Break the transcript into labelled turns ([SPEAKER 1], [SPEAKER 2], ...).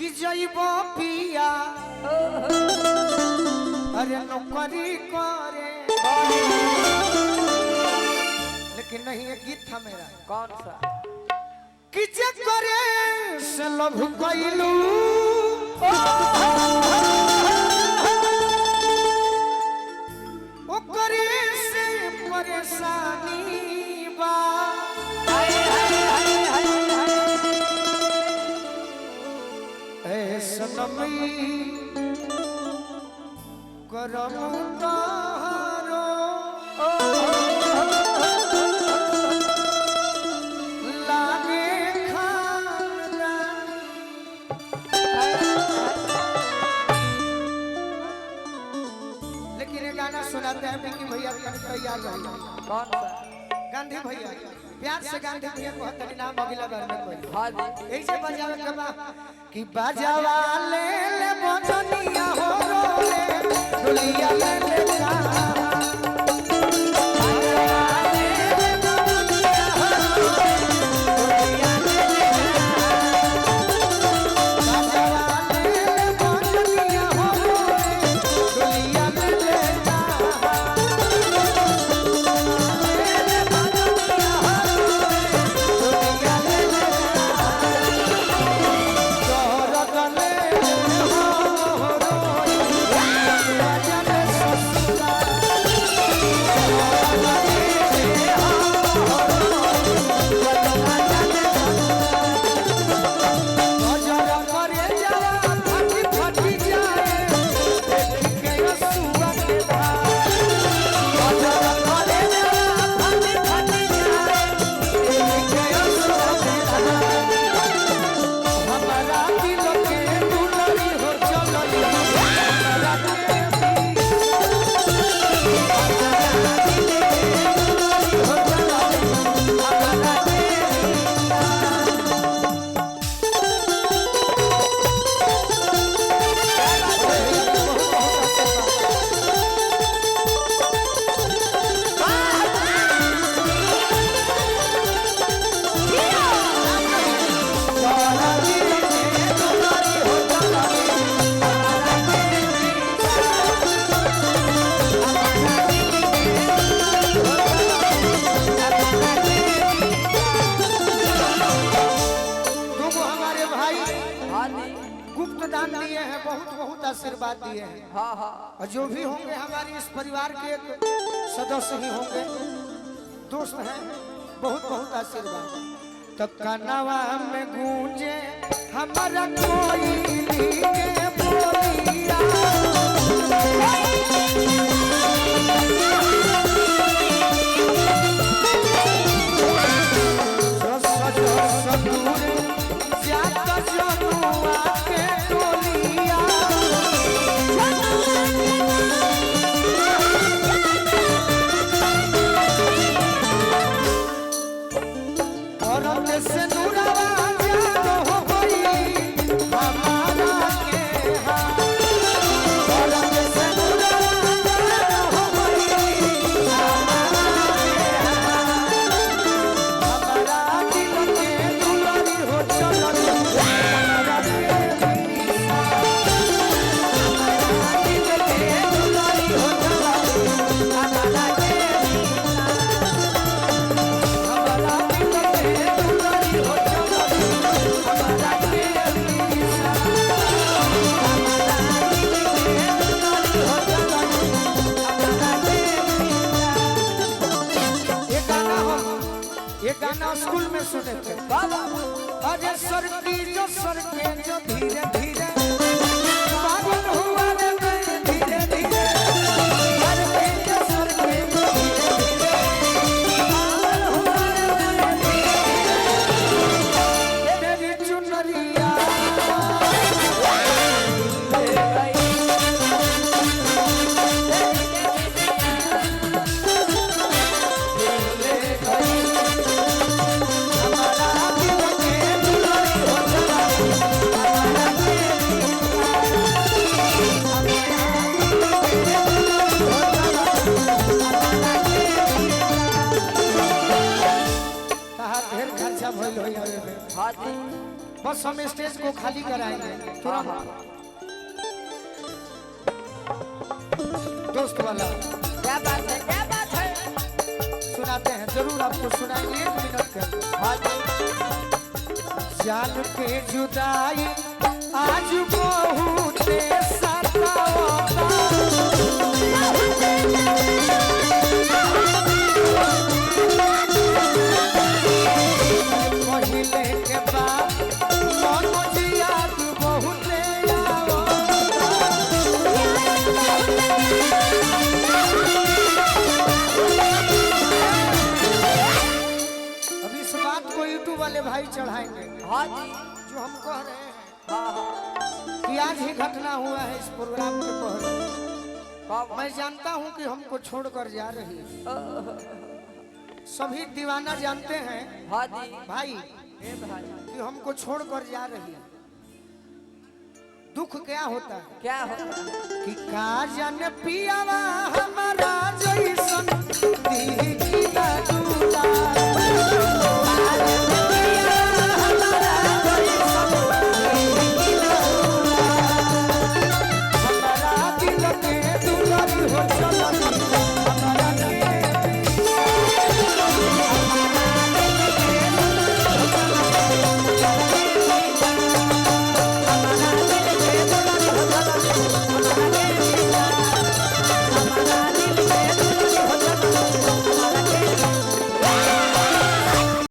[SPEAKER 1] कि जइबो पिया अरे नौकरी करे। लेकिन नहीं, ये गीत था मेरा।
[SPEAKER 2] कौन सा?
[SPEAKER 1] कि जे करे से लभ कइलू ओकरे से परेशानी बा। ए सनमी करम तारो लागे खानदानी। लेकिन ये गाना सुनाते हैं विकी भैया तैयार रहिए।
[SPEAKER 2] कौन सा?
[SPEAKER 1] गांधी भैया, प्यार से गांधी भैया को हतनी नाम अगला बार में कोई।
[SPEAKER 2] हाँ जी।
[SPEAKER 1] ऐसे बजावे के बा कि बजावा ले ले बजनिया हो रोले दुलिया ले ले का। बजावा ले ले बजनिया हो रोले दुलिया ले ले का। हमारा दिल के दुलरी हो चलली हमारा के दोनों हमारे भाई
[SPEAKER 2] हाँ जी।
[SPEAKER 1] गुप्त दान दिए हैं, बहुत बहुत आशीर्वाद दिए हैं।
[SPEAKER 2] हाँ हाँ।
[SPEAKER 1] और जो भी होंगे हमारे इस परिवार के एक सदस्य ही होंगे, दोस्त हैं, बहुत बहुत आशीर्वाद। तो कनवा में गूंजे हमारा कोई के बोलिया। जस जस दूर जात जनुआ के टोलिया। औरत से नूरवा जानो हो गई हमारा के हाथ। औरत से नूरवा जानो हो गई हमारा के हाथ। हमारा दिल के दुलारी हो चलली हमारा के मीसा। हमारा दिल के दुलारी हो चलली हमारा के मीसा। हमारा दिल के दुलारी हो चलली हमारा के मीसा। हमारा दिल के दुलारी हो चलली हमारा के मीसा। ये गाना हम, ये गाना स्कूल में सुने थे। अरे सर की जो सर के जो धीरे धीरे पागल हुआ रे मैं धीरे धीरे। सर के जो सर के जो धीरे धीरे पागल हुआ रे मैं धीरे धीरे। तेरी चुनरिया हमारा दिल के दुलारी हो चलली हमारा के ढेर खर्चा भइल होई आवे में।
[SPEAKER 2] हाँ जी।
[SPEAKER 1] बस हम स्टेज को खाली कराएंगे।
[SPEAKER 2] तुरंत दोस्त वाला।
[SPEAKER 1] क्या बात है, क्या बात है।
[SPEAKER 2] सुनाते हैं, जरूर आपको सुनाएंगे एक मिनट के अंदर।
[SPEAKER 1] हाँ जी।
[SPEAKER 2] जान के जुदाई आज बहुत सतावता। पहिले के बाद मनोज याद बहुत आवता। अब इस बात को यूट्यूब वाले भाई चढ़ाएंगे
[SPEAKER 1] हाँ जी।
[SPEAKER 2] जो हम कह रहे हैं
[SPEAKER 1] हाँ हाँ।
[SPEAKER 2] कि आज ही घटना हुआ है इस प्रोग्राम के पहले।
[SPEAKER 1] कब?
[SPEAKER 2] मैं जानता हूं कि हमको छोड़कर जा रही है, सभी दीवाना जानते हैं
[SPEAKER 1] हाँ जी।
[SPEAKER 2] भाई
[SPEAKER 1] ए भाई।
[SPEAKER 2] कि हमको छोड़कर जा रही है। दुख क्या होता है
[SPEAKER 1] क्या होता है?
[SPEAKER 2] कि का जन पियावा हमारा जैसन दी।